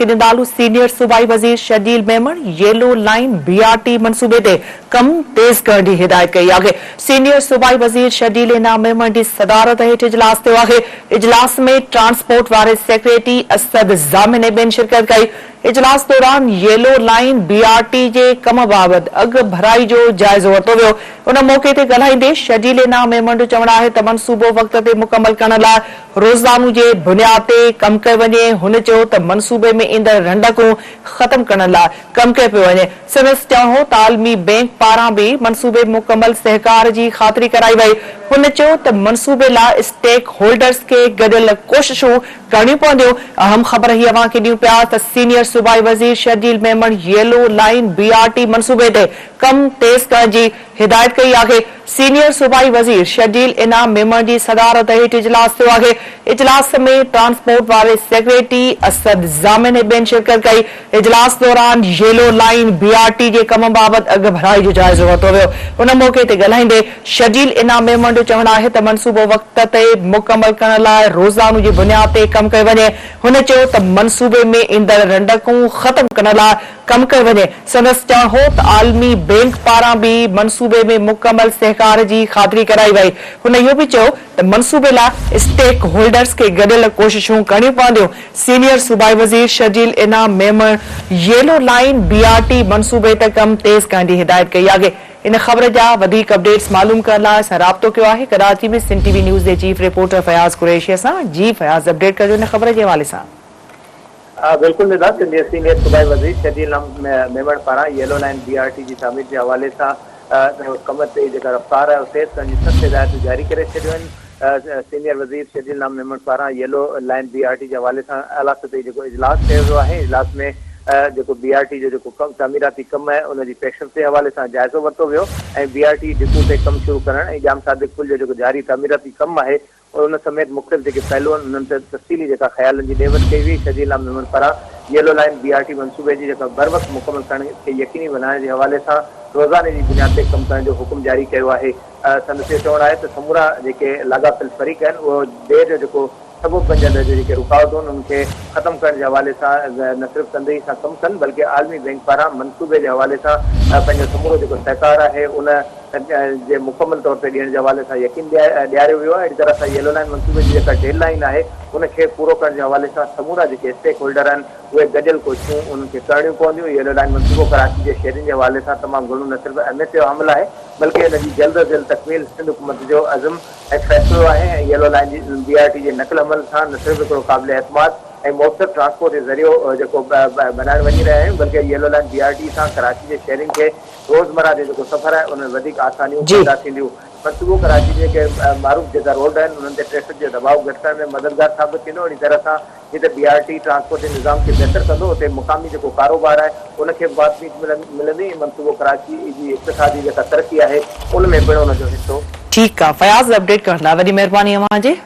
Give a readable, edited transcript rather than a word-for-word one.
ڪنڊالو senior صوبائي وزير Sharjeel Memon yellow line B R T منصوبي تي ڪم تيز ڪرڻ جي هدايت ڪئي آهي. سينيئر صوبائي وزير شرجيل انعام ميمڻ جي صدارت هيٺ اجلاس ٿيو آهي. اجلاس ۾ ٽرانسپورٽ واري سيڪريٽري اسد ضامن ۽ ٻين شرڪت ڪئي. اجلاس دوران yellow line B R T جي ڪم بابت اڳڀرائي جو جائزو ورتو ويو. ان موقعي تي ڳالهائيندي شرجيل انعام ميمڻ جو چوڻ آهي ته منصوبو وقت تي مڪمل ڪرڻ لاء روزانو جي بنياد تي ڪم ڪيو وڃي، هن چيو ته منصوبي ۾ ايندڙ رنڊڪون ختم ڪرڻ لاء ڪم ڪيو پيو وڃي. سندس چوڻ هو ته عالمي بئنڪ پاران به منصوبي مڪمل سهڪار جي خاطري ڪرائي وئي. هن چيو ته منصوبي لاء اسٽيڪ هولڊرز کي گڏيل ڪوششون ڪرڻيون پونديون. اهم خبر هي اوهان کي ڏيون پيا ته سينيئر صوبائي وزير Sharjeel Memon yellow line B R T منصوبي تي ڪم تيز ڪرڻ جي هدايت ڪئي آهي. سينيئر صوبائي وزير شرجيل انعام ميمڻ جي صدارت هيٺ اجلاس ٿيو آهي. اجلاس ۾ ٽرانسپورٽ واري سيڪريٽري اسد ضامن ۽ ٻين شرڪت ڪئي. اجلاس دوران yellow line B R T جي ڪم بابت اڳڀرائي جو جائزو ورتو ويو. ان موقعي تي ڳالهائيندي شرجيل انعام ميمڻ جو چوڻ آهي ته منصوبو وقت تي مڪمل ڪرڻ لاء روزانو جي بنياد تي ڪم ڪيو وڃي. هن چيو ته منصوبي ۾ ايندڙ رنڊڪون ختم ڪرڻ لاء ڪم ڪيو وڃي. سندس چوڻ هو ته عالمي بئنڪ پاران به منصوبي ۾ مڪمل سهڪار جي خاطري ڪرائي وئي. هن اهو به چيو ته منصوبي لاء اسٽيڪ هولڊرز کي گڏيل ڪوششون ڪرڻيون پونديون. سينيئر صوبائي وزير Sharjeel Inam Memon yellow line B R T منصوبي تي ڪم تيز ڪرڻ جي هدايت ڪئي آهي. ان خبر جا وڌيڪ اپڊيٽس معلوم ڪرڻ لاء اسان رابطو ڪيو آهي ڪراچي ۾ سنڌ ٽي وي نيوز جي چيف رپورٽر فياض قريشي سان. جي فياض اپڊيٽ ڪجو ان خبر جي حوالي سان. بلڪل ندا، سنڌ جي سينيئر صوبائي وزير شرجيل ميمڻ پاران yellow line B R T جي تعمير جي حوالي سان ڪم تي جيڪا رفتار آهي اها تيز ڪرڻ جون سخت هدايتون جاري ڪري ڇڏيون آهن. سينيئر وزير شرجيل ميمڻ پاران yellow line B R T جي حوالي سان اعليٰ سطحي جيڪو اجلاس ڪيو ويو آهي، اجلاس ۾ جيڪو بي آر ٽي جو جيڪو ڪم تعميراتي ڪم آهي ان جي پيشرفت جي حوالي سان جائزو ورتو ويو ۽ بي آر ٽي ڊپو تي ڪم شروع ڪرڻ ۽ ڄام صادق پل جو جيڪو جاري تعميراتي ڪم آهي ان سميت مختلف جيڪي پهلو آهن انهن تي تفصيلي جيڪا خيالن جي ڏي وٺ ڪئي وئي. شرجيل انعام ميمڻ پاران yellow line B R T منصوبي جي جيڪا بروقت مڪمل ڪرڻ کي يقيني بنائڻ جي حوالي سان روزاني جي بنياد تي ڪم ڪرڻ جو حڪم جاري ڪيو آهي. سندس اهو چوڻ آهي ته سمورا جيڪي لاڳاپيل فريق آهن اهو دير جو جيڪو سبب بنجندڙ جو جيڪي رڪاوٽون آهن انهن کي ختم ڪرڻ جي حوالي سان نه صرف تندهي سان ڪم ڪن بلڪه عالمي بئنڪ پاران منصوبي جي حوالي سان پنهنجو سمورو جيڪو سهڪار آهي ان جي مڪمل طور تي ڏيڻ جي حوالي سان يقين ڏياريو ويو آهي. اهڙي طرح سان ييلو لائين منصوبي جي جيڪا ڊيڊ لائين آهي ان کي پورو ڪرڻ جي حوالي سان سمورا جيڪي اسٽيڪ هولڊر آهن اهي گڏيل ڪوششون انهن کي ڪرڻيون پونديون. ييلو لائين منصوبو ڪراچي جي شهرين جي حوالي سان تمام گهڻو نه صرف اهميت جو حامل آهي بلڪه ان جي جلد از جلد تڪميل سنڌ حڪومت جو عزم ۽ فيصلو آهي ۽ ييلو لائين جي بي آر ٽي جي نقل حمل سان نه صرف هڪڙو قابل اعتماد ۽ موثر ٽرانسپورٽ جو ذريعو جيڪو بنائڻ وڃي رهيا آهيون بلڪه yellow line B R T سان ڪراچي جي شهرين کي روزمره جو جيڪو سفر آهي ان ۾ وڌيڪ آسانيون پيدا ٿينديون. منصوبو ڪراچي جي جيڪي معروف جيڪا روڊ آهن انهن تي ٽريفڪ جو دٻاء گهٽ ڪرڻ ۾ مددگار ثابت ٿيندو اهڙي طرح سان جتي بي آر ٽي ٽرانسپورٽ جي نظام کي بهتر ڪندو اتي مقامي جيڪو ڪاروبار آهي ان کي به واڌ ويجهه ملندي ۽ منصوبو ڪراچي جي اقتصادي جيڪا ترقي آهي ان ۾ پڻ ان جو حصو ٺيڪ آ فياض اپڊيٽ ڪرڻ لاء وڏي مهرباني اوهان جي.